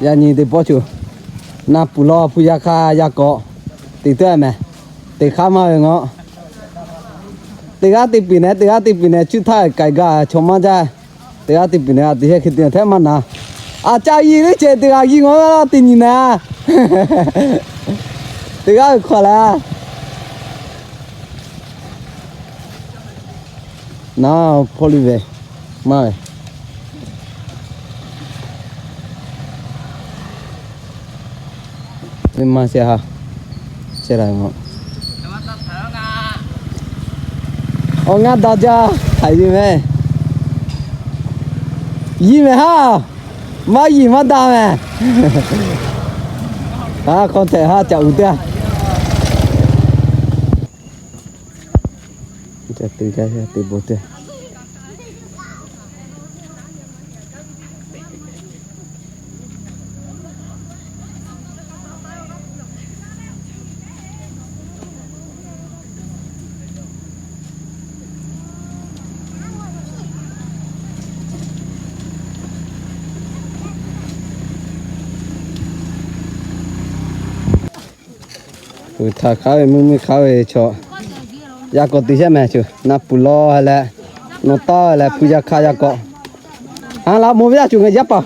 Yaꞈ nyi teˇ pawˆ shuˍ, na puˍ law hpu yaˇ hk'aˇ yaˇ kawꞈ, teꞈ teuˆ mehˍ, teꞈ hk'aˇ maˇ ve ngawˬ. Teˇ g'aˇ teˇ piˍ nehˬ, teˇ g'aˇ teˇ piˍ nehˬ, cuˇ htaˇ k'ai gaˇ chaw maˇ jaˇ. Teˇ g'aˇ teˇ piˍ nehˬ, a teꞈ shehˆ hk'e te htaˇ maˇ na. A caˇ yiˇ le ce teˇ g'aˇ yiˇ ngawˬ teˇ nyi na. Teˇ g'aˇ ve hk'aw laˬ. Na, hpawˇ liˇ ve, maˇ ve. Ve maˇ shehˍ ha, shehˍ la ma. Awˬ ngaˇ daꞈ jaˇ, haiˬ ve mehˍ. Yiˇ mehˍ ha, maˇ yiˍ maˇ daꞈ mehˍ. A hk'aw htehꞈ ha caꞈ uiˍ teˇ a. Ca te gaˇ te bon te. Uiˍ htaꞈ hk'aˉ ve mvuhˇ miˬ hk'aˉ ve chaw, yaˇ kawꞈ teꞈ shehˆ mehˍ cuˬ, na puˍ law leh, nawˬ taˇ leh hpu yaˇ hk'aˇ yaˇ kawꞈ. Ha, laꞈ mawˬ ve yaˇ cuˬ ngaˬ yaˇ paˍ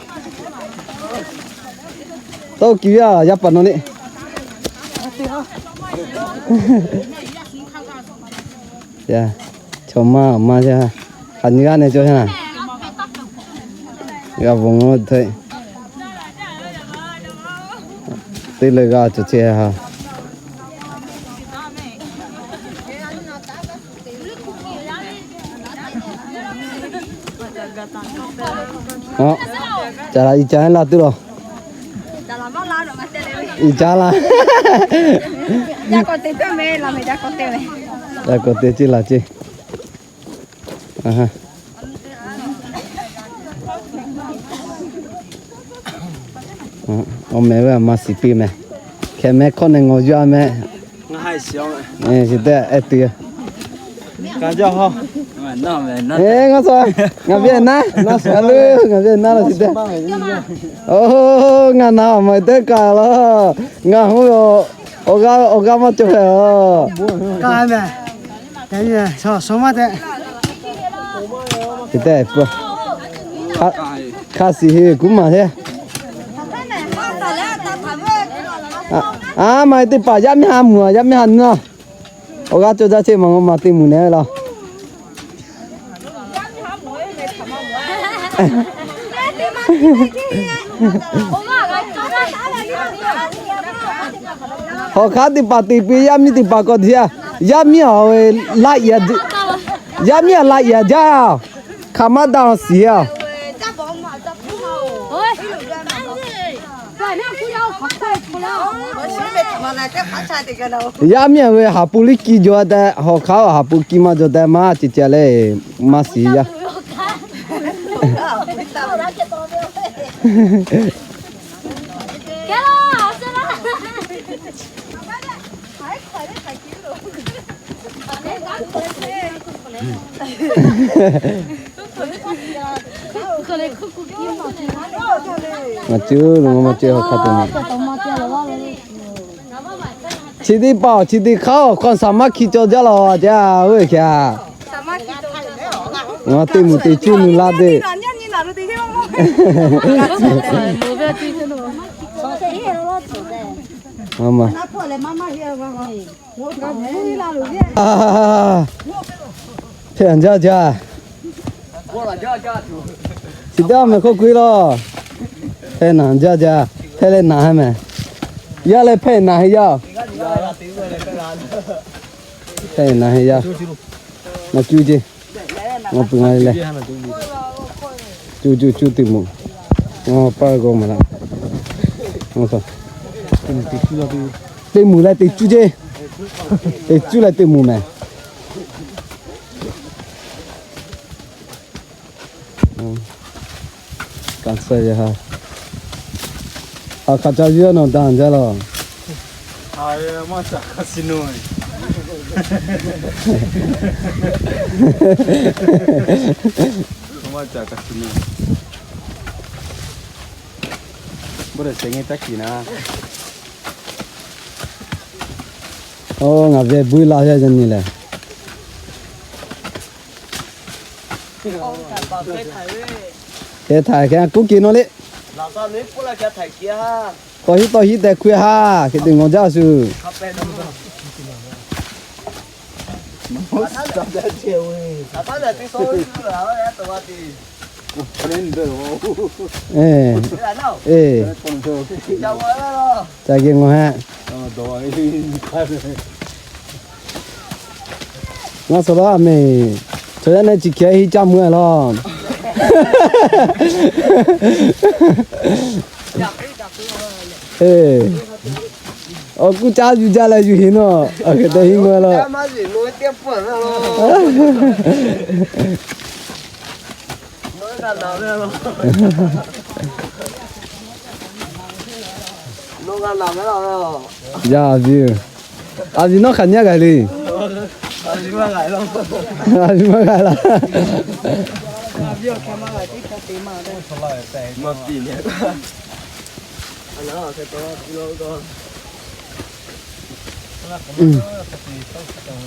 tawˇ kiˬ ve a, yaˇ paˍ nawˬ le. Chaw maˇ maˇ yaˇ, hk'aˬ nyi g'aˇ neh cawˇ yaˇ na. G'a bvuhꞈ ngaˬ hui teˇ leh g'a cawˬ chehˇ ha. Ca la i ca la tuˬ laˬ. I ca la. Yaꞈ k'awꞈ te ceˇ laˬ ceˇ. Awˬ meh ve a ma shiˍ piˇ meh. Hkeh meh hkawˇ neh ngawˬ yaˇ meh. Shiˍ tehꞈ ehˉ tuˬ. Ngaˬ shu, ngaˬ ve naˉ, ngaˬ ve naˉ laˇ shiˍ tehꞈ. Oˬ, ngaˬ naˉ maˬ teˇ kaꞈ laˬ. Ngaˬ hui awˬ g'aˇ maˇ cawˬ hpehꞈ a. Hk'a shiˍ heˆ kuˉ maˬ heˆ. A maˬ teˇ hpaˍ yaˇ miˇ ha mvuhˬ, yaˇ miˇ ha nyi a. Awˬ g'aˇ cawˬ jaˇ chehˇ maˬ, maˬ teˇ mvuhˬ nehˬ ve laˬ. Hawˬ hk'aˉ teˇ hpaˍ teꞈ piˇ, yaˇ miˇ teˇ hpaˍ k'awꞈ te a. Yaˇ miˇ a ve, yaˇ miˇ a laꞈ yaꞈ jaˇ. Hk'aˬ maˇ daꞈ shiˍ a. Yaˇ miˇ a ve haˍ pu liˇ kiˇ jaw tehꞈ, hawˬ hk'aˉ haˍ pu kiˇ maˇ jaw tehꞈ, maˇ ceh ceh leh maˇ shiˍ yaˇ. Maˇ ceuˬ lo maˇ ceuˬ hawˬ hk'aˉ te na. Chi teˇ hpaˍ awˬ chi teˇ hk'aˇ awˬ hk'aw shaˍ maˇ hki cawˬ jaˇ laˬ a, oˇ ve hk'e a. Ngaˬ teˇ mvuhˬ teꞈ cuˇ nuˬ laˇ te. Hpehꞈ jaˇ jaˇ. Chi teˇ g'aˇ meh hk'oˆ keu laˇ. Hpehꞈ naˍ jaˇ jaˇ. Hpehꞈ leh naˍ he meh. Yaˇ leh hpehꞈ naˍ he yaˇ. Hpehꞈ naˍ he yaˇ. Ngaˬ cuˇ ceˇ. Ngaˬ pui ngaˬ leh. Cuˇ cuˇ cuˇ teˇ mvuhˬ. Ngaˬ paˇ g'aw maˍ laˇ. Teˇ mvuhˬ leh teꞈ cuˇ ceˇ. Teꞈ cuˇ leh teˇ mvuhˬ meh. Kaꞈ tsuhˇ yaˇ ha. A hk'aˬ ca yuˇ nawˬ daꞈ jaˇ laˬ. Oˇ, ngaˬ ve buiˇ la yaˇ yaˇ nyi lehˬ. Hk'e htaiˍ hk'e kuˉ ke nawˇ le. Tawˇ hiˉ tawˇ hiˉ tehꞈ hkui ha, hk'e te ngawˬ jaˇ shuˍ. Ca geh ngawˬ hehˆ. Ngaˬ suh laˇ a meh. Chaw yaˇ nehˬ chi hkeh hiˆ caˇ mvuh a laˇ. Awˬ kuˇ caˇ yuˬ jaˇ leh yuˬ heˍ nawˇ, aˬ hk'e te hiˆ mvuh a laˇ. Yaˇ a viˉ, a viˉ nawˉ hk'aˬ nyi a gaˬ le. A viˉ maˇ g'a laˇ.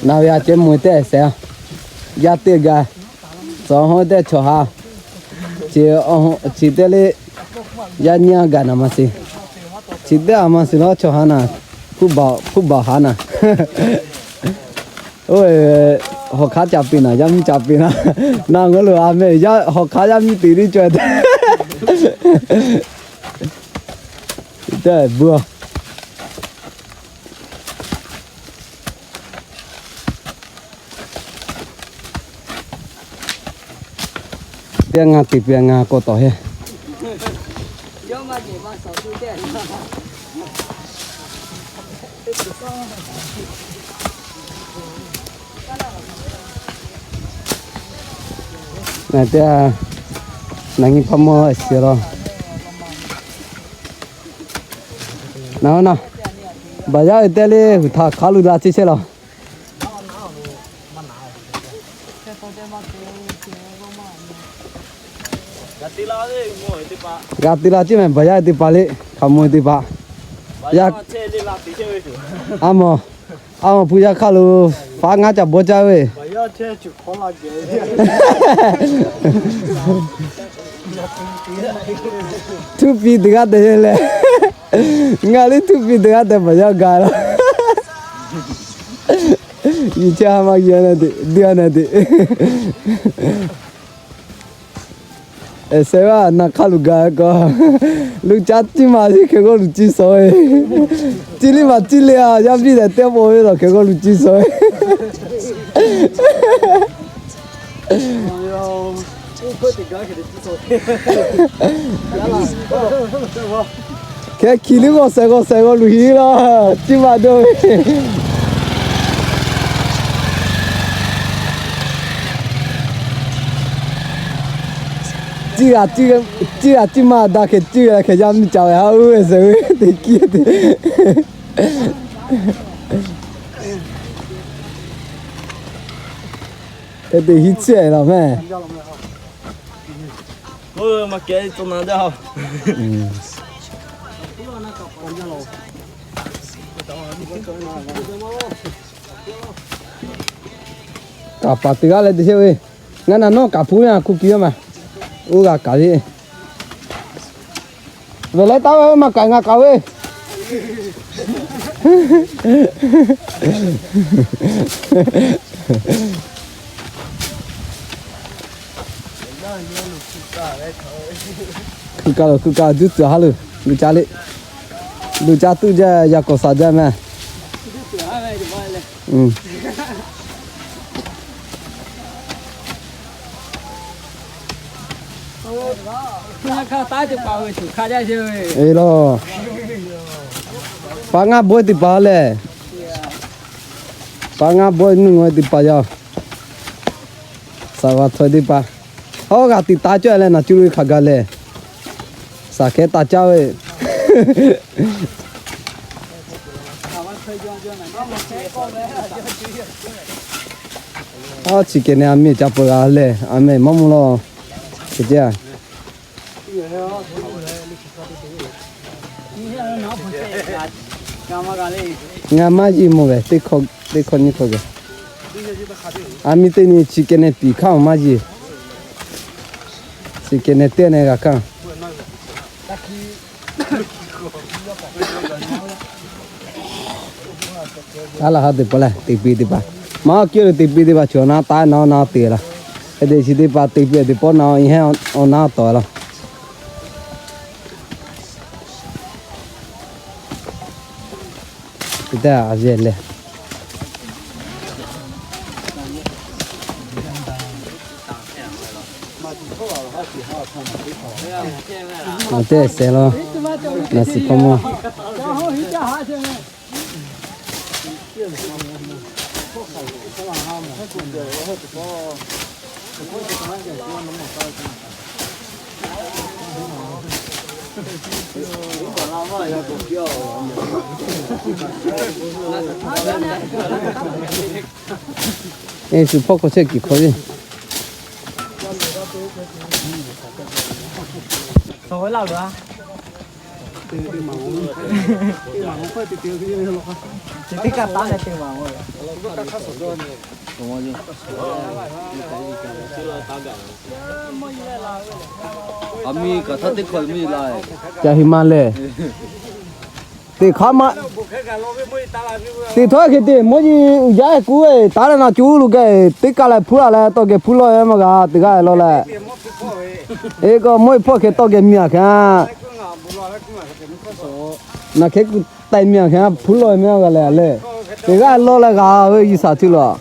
Naˬ ve a ceh mawˬ tehˆ sehˍ a, yaˇ teˇ gaˬ, tcuh hawˉ tehˆ chaw ha, chi, chi teˇ le, yaˇ nyiˇ a gaˬ naˍ maˇ shiˍ. Chi teˇ a maˇ shiˍ lawˉ chaw ha naˍ, hpuˇ baˬ ha naˍ. Oˇ, hawˬ hk'aˉ ca peꞈ naˍ, yaˇ miˇ ca peꞈ naˍ, naˬ ngaˬ lo a meh yaˇ hawˬ hk'aˉ yaˇ miˇ teꞈ le caweh tehꞈ. Teˇ buˇ a. Teˇ ngaˇ teꞈ peuˬ ngaˇ k'awꞈ tawˍ hehˆ. Naˬ teˇ, naˬ nyi hpaˇ mawˇ shiˍ laˇ. Naˬ naˬ, baˬ yaˇ ve teˇ le huˬ htaꞈ hk'a luˬ la chi chehˇ laˇ. G'a te la ceˇ mehˬ, baˬ yaˇ teˇ paˍ le, hk'a mawˇ teˇ paˍ. A mawˬ, a mawˬ hpu yaˇ hk'aˇ lo faˉ ngaˇ ca bawˇ caˇ ve. Htuˇ piˇ teˇ g'aˇ tehꞈ leh, ngaˬ liˇ htuˇ piˇ teˇ g'aˇ tehꞈ baˬ yaˇ gaˬ laˇ. Nyi chehˇ ha maˇ g'a na teꞈ, duˇ a na teꞈ. Eˬ, sheh vaˇ naˬ hk'aˇ luˬ gaˬ k'o, luˬ caˉ ciˇ maˬ ciˇ hk'e k'o luˬ ciˇ shawˍ ve. Ciˇ liˇ maˬ ciˇ le a, yaˇ miˇ lehˬ teˇ pawˆ ve lawˬ hk'e k'o luˬ ciˇ shawˍ ve. Hkeh hkiˬ liˇ g'awˬ shehˍ g'awˬ shehˍ g'awˬ luˬ hiˉ laˇ, ciˇ maˬ dawˇ ve. Ciˇ g'a ciˇ maˬ daꞈ hkeh ciˇ ve hkeh yaˇ miˇ ca ve haˉ uˉ ve shehˍ ve teˇ kiˇ te. Hk'e te hiˉ ciˇ laˬ mehˬ. Kaˍ paˍ teˇ g'aˇ leh te chehˇ ve, ngaˬ naˬ nawˉ kaˍ hpu ve a hkuˇ kiˇ ve maˬ, oˇ g'a kaˍ ve. Ve leh taˇ ve maˇ kaꞈ ngaˬ kaˍ ve. Hkui ka lo hkui ka juˇ tuˬ ha lo, luˬ ca le, luˬ ca tuˬ jaˇ, yaꞈ k'awꞈ shaˍ jaˇ mehˬ. Eˬ lawˬ, paˍ ngaˇ bawehˇ teˇ hpaˍ lehˬ, paˍ ngaˇ bawehˇ nuˇ ngaw teˇ hpaˍ yaˇ, shaˍ g'a htawˇ teˇ hpaˍ, hawˉ g'a tiꞈ taˍ cawˇ leh naˬ cuˇ lo hk'aˬ gaˬ lehˬ, shaˍ hkehˉ taˍ caˇ ve. Aˉ, chi kehˬ neh a meh ca peuˬ g'a lehˬ, a meh maˇ mvuh lawˬ. Hk'e ceˇ a. Ngaˬ maˇ yeˬ mawˬ ve, teˇ hkawˇ nyiˇ hkawˇ geh. A miˇ teˇ nyi chi keh neh piˍ hk'aˇ maˇ yeˬ. Chi keh neh teˇ neh g'a kaˇ. Aˉ laˬ ha teˇ paw lehˬ, teˇ piˇ teˇ paˍ. Maˇ kehˬ lo teˇ piˇ teˇ paˍ chaw na taˉ na na te laˇ. Hk'e te chi teˇ paˍ teˇ piˇ teˇ paw na, i heˆ awˬ na tawˍ laˇ. Teˇ taˇ a ve lehˬ. Awˬ teˇ sehˍ lo, naˬ shiˍ hkawˇ mawˇ. Eˬ, shu hpawˇ hk'aw chehˇ kiˬ hk'aw ve. Teˇ kaˇ taˉ leh te maˍ. A miˇ kaꞈ htaˇ teˇ hkawˇ miˇ la. Ca hi ma lehˬ. Teˇ hk'aˇ ma, teˇ htawˇ hk'e te mawˇ nyi uiˍ jaˇ kuˉ ve, taˉ leh na cuˇ lo geh teˇ kaˇ leh hpuˉ la leh tawˇ geh hpuˉ lawˇ ve maˇ g'a, teˇ g'aˇ lawˇ leh. Eˬ, k'o mawˇ hpawˇ hk'e tawˇ geh miˬ a hk'e, naˬ hk'e kuˬ taiˍ miˬ a hk'e hpuˉ lawˇ ve maˇ g'a leh le. Teˇ g'aˇ lawˇ leh g'a ve G'uiˬsha cuˇ lo.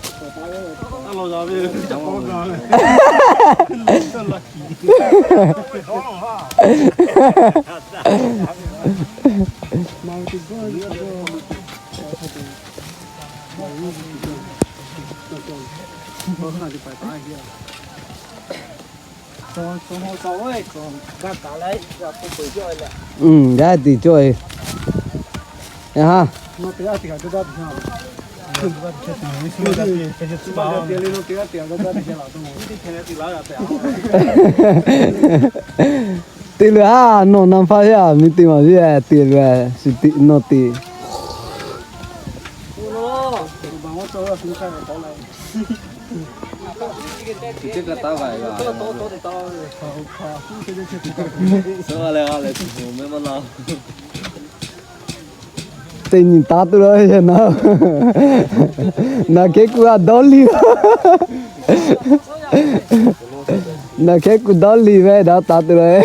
Gaˇ tiˍ cawˇ e. Ha. Te leh ha, nawˬ na hpaˇ ve a miˇ te maˬ ve a te leh, nawˬ te. Teˇ nyi taˉ tuˬ la ve na. Naˬ hk'e kuˬ a dawˇ liˇ. Naˬ hk'e kuˬ dawˇ liˇ ve daꞈ taˉ tuˬ la ve.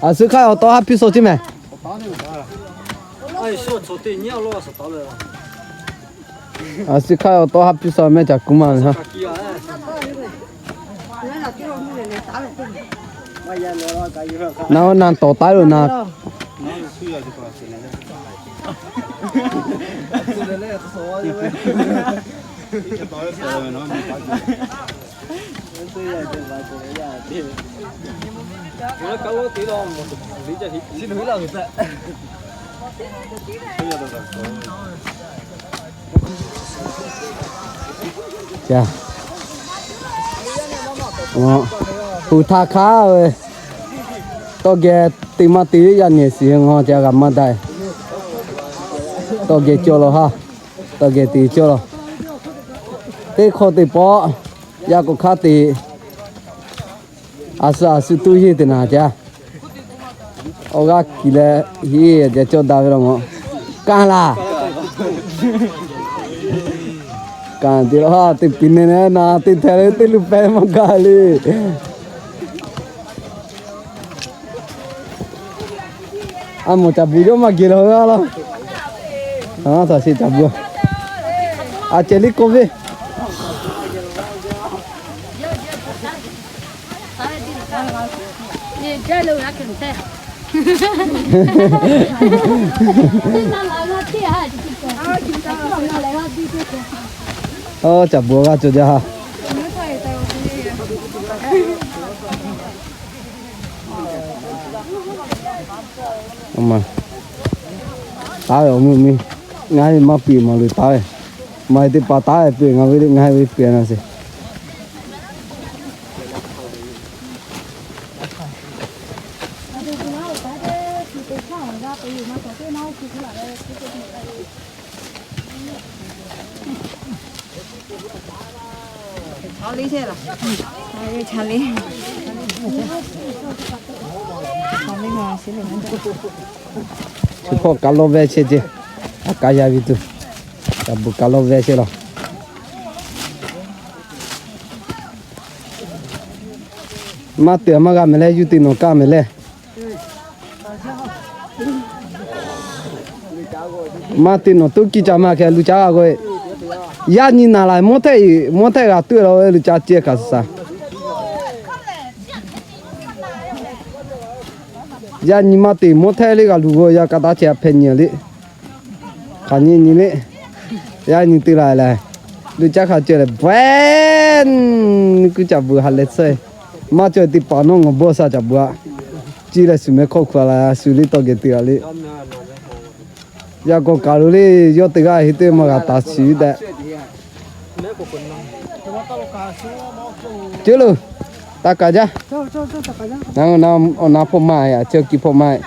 A shu hk'aˇ awˬ tawˇ haˉ piˇ sawˍ ceˇ mehˍ. A shu hk'aˇ awˬ tawˇ haˉ piˇ sawˍ mehˍ, ca kuˬ maˇ ve ha. Na na tawˍ taˉ lo na. Pu htaˇ hk'aˇ ve, tawˇ geh teˇ maˇ te yaˇ nehˬ shiˍ ngaw ca g'a maˇ da. Tawˇ geh cawˇ law ha. Tawˇ geh te cawˇ law. Teˇ hk'awꞈ teˇ pawˆ yaˇ k'o hk'aˇ te. A shu a shu tuˇ yeˇ te naˍ ca. Awˬ g'aˇ kiˬ leh heˆ, cawˇ daꞈ ve law mawˬ. Kaˇ laˬ. Kaꞈ te laˬ ha, teˇ piˇ nehˬ nehˬ na teˇ htehꞈ leh teˇ luˬ pehˍ maˇ gaˬ le. A mawˬ caˍ buˬ yawˇ maˇ geh law g'aˇ laˇ. A taꞈ sheˍ caˍ buˬ. A cehˬ liˇ k'oˆ ve. Aˬ, caˍ buˬ g'a cawˬ jaˇ ha. Taˉ ve awˬ mvuhˇ miˬ, ngaˬ hui maˇ piˇ maˍ lo taˉ ve, maˇ heˆ teˇ hpaˍ taˉ ve piˇ, ngaˬ hui ve ngaˬ hui ve piˇ na sheˍ. Chi hpawˇ kaꞈ lawˇ vehˇ chehˇ ceˇ. A kaꞈ yaˇ ve tuˬ, kaꞈ bvuhꞈ kaꞈ lawˇ vehˇ chehˇ law. Maˇ te maˇ g'a mehˍ leh, yuˇ te nawˬ kaˇ mehˍ leh. Maˇ te nawˬ toˉ kiˇ ca maˇ hkeh lu caˉ g'a k'o, yaˇ nyi naˍ laˬ mawˇ htehˆ, mawˇ htehˆ g'a tuˆ la ve lu ca ceh kaꞈ suh. Yaˇ nyi maˇ te mawˇ htehˆ le g'a luˬ k'o, yaˇ ka taˇ ceh hpehꞈ nyi le. Hk'aˬ nyi nyi le. Yaˇ nyi te la lehˬ, lu caˉ hk'a ceh leh bawehˇ, kuˇ ca bvuhꞈ ha leh tsuhˇ. Maˇ cawˬ teˇ hpaˍ nawˉ ngawˬ bawˇ sha ca bvuhꞈ a. Ciˇ leh shuˍ meh hk'awˇ hk'u la shuˍ le tawˇ geh te la le. Yaˇ k'aw kaˍ lo le, yawˇ teˇ g'aˇ heˆ teˇ maˇ g'a taˍ shiˍ ve tehꞈ. Ceˇ loˬ, taˇ kaˍ jaˇ. Awˬ na hpawˇ maˇ, a ceuˇ kiˇ hpawˇ maˇ.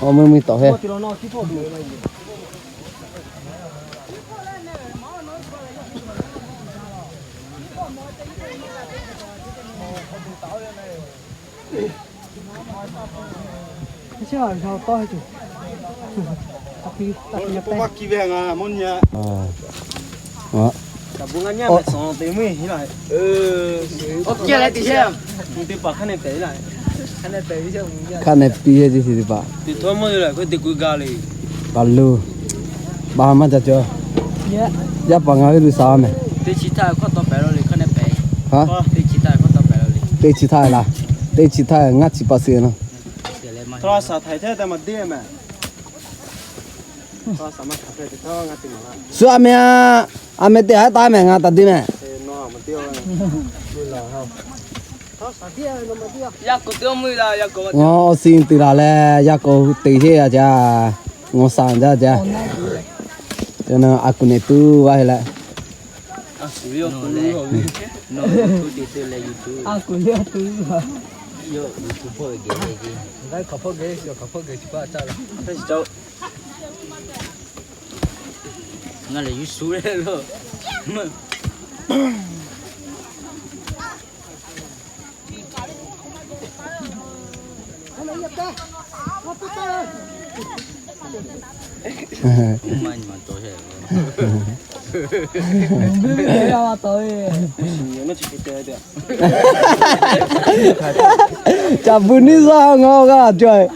Awˬ mui mui tawꞈ heh. Hk'a neh piˇ heˆ ce teˇ hpaˍ. Kaꞈ lo, baˬ maˇ ca cawˬ. Yaˇ paˍ ngaˬ ve lu shaˍ mehˍ. Teˇ chi htaˇ laˇ, teˇ chi htaˇ laˇ, ngaˇ chi pa suh na. Suh a meh a, a meh teˇ haˉ taˇ mehˍ, ngaˬ taˍ te mehˍ. Ngaˬ awˬ suh te laˬ leh, yaˇ k'o te heˆ a ca, ngaˬ shaˍ jaˇ ca. Ca na a kuˬ nehˬ tuˬ g'a heˆ leh. Ngaˬ lehˬ yuˇ shu le lo. Ca bvuhꞈ niˇ zaˇ ngaˬ g'a cawˬ.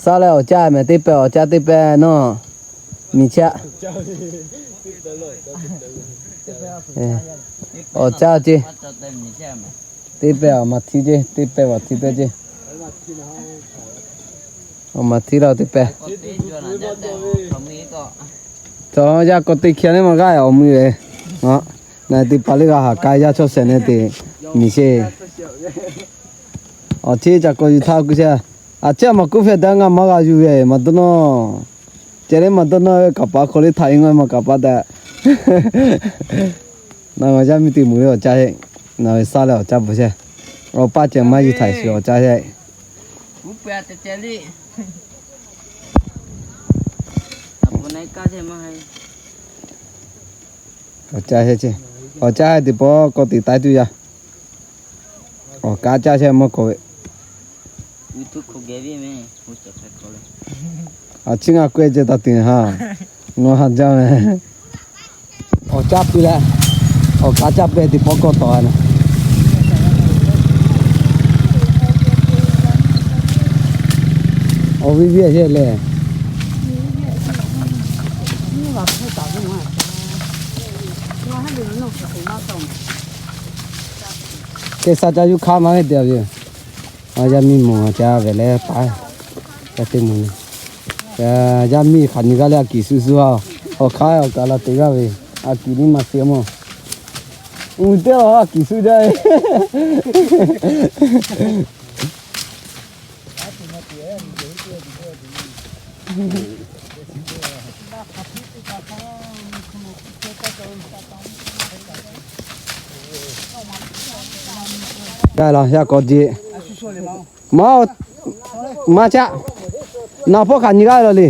Saˉ leh awˬ caˇ mehˍ teˇ pehˇ, awˬ caˇ teˇ pehˇ nawˉ miˬ chehˇ. Awˬ caˇ ceˇ. Teˇ pehˇ awˬ ma htiˇ ceˇ, teˇ pehˇ awˬ htiˇ pehˇ ceˇ. Awˬ ma htiˇ la teˇ pehˇ. Cawˬ yaˇ k'aw teˇ hkiˇ le maˇ g'aˇ awˬ mui ve. Ngaˬ teˇ hpaˍ le g'a haˍ k'ai yaˇ chaw shehˍ ne te miˬ sheˍ. Awˬ cheˇ ca k'aw yuˬ htaˇ kuˇ sheˍ. A ciˉ maˬ kuˉ hpehꞈ daꞈ ngaˬ maˇ g'a yuˬ ve maˬ dawˇ nawˇ. Ceh le maˬ dawˇ nawˇ ve kaˍ paˍ hk'aw le htaꞈ e ngaw maˬ kaˍ paˍ tehꞈ. Naˬ g'a yaˇ miˇ te mvuhˬ le awˬ caˇ heˆ. Naˬ ve saˉ leh awˬ caˇ bvuhꞈ sheˍ. Awˬ paˇ ceh maˇ yuˬ htaꞈ shiˍ awˬ caˇ heˆ. Awˬ caˇ heˆ ceˇ. Awˬ caˇ heˆ teˇ pawˆ k'awꞈ te taiˉ tuˬ yaˇ. Awˬ kaˉ caˇ sheˍ mawˇ k'oˆ ve. A ciˉ ngaˬ k'oˆ e ceh taˇ tuˬ ha. Ngaˬ ha jaˇ meh. Awˬ caˇ pui leh, awˬ kaˉ caˇ pui teˇ pawˆ k'awꞈ tawˍ a na. Awˬ viˉ viˉ a sheˍ lehˬ. Kehˬ sa ca yuˇ hk'aˇ maˇ heˆ te a ve. Yaˇ miˇ mawˬ ca ve leh paˉ, yaˇ teˇ mawˬ. Yaˇ miˇ hk'aˬ nyi g'aˇ leh a kiˬ suh suh a. Awˬ hk'aˇ awˬ kaˬ la te g'aˇ ve, a kiˬ nyiˇ ma te mawˬ. Uˬ teˇ a a kiˬ suh jaˇ ve. Yaˇ la yaˇ k'awꞈ jeꞈ. Maˇ, maˇ caˆ. Naˬ hpawˇ hk'aˬ nyi g'aˇ la le.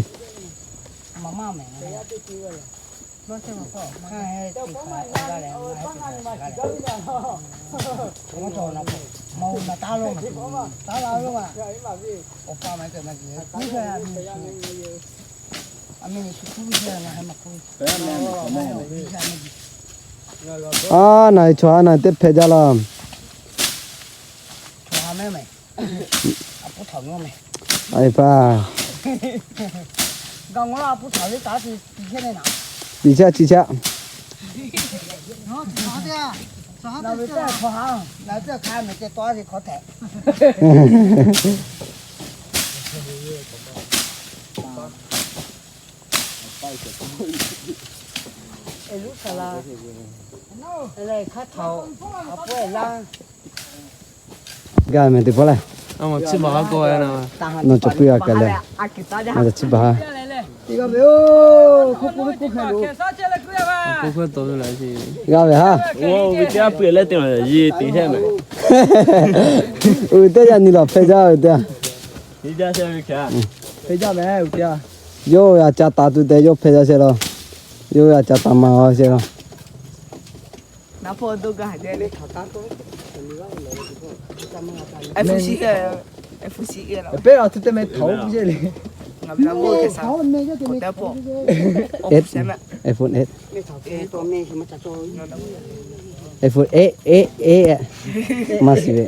A, naˬ chaw a naˬ teˇ hpehꞈ jaˇ laˇ. Aˬ pa, tiˍ chaˇ tiˍ chaˇ. G'a meh teˇ pawˆ lehˬ, nawˬ cawˬ puiˉ a kaꞈ lehˬ, nawˬ cawˬ chiˇ baˬ ha. G'a ve ha. Uiˍ teˇ yaˇ nyi lawˬ hpehˇ jaˇ ve teˇ. Yawˇ ve a ca taˍ tuˬ tehꞈ yawˇ hpehˇ jaˇ shehˍ law. Yawˇ ve a ca taˍ maˍ a shehˍ law. iPhone eight. iPhone eight, eight, eight. Maˇ shiˍ ve.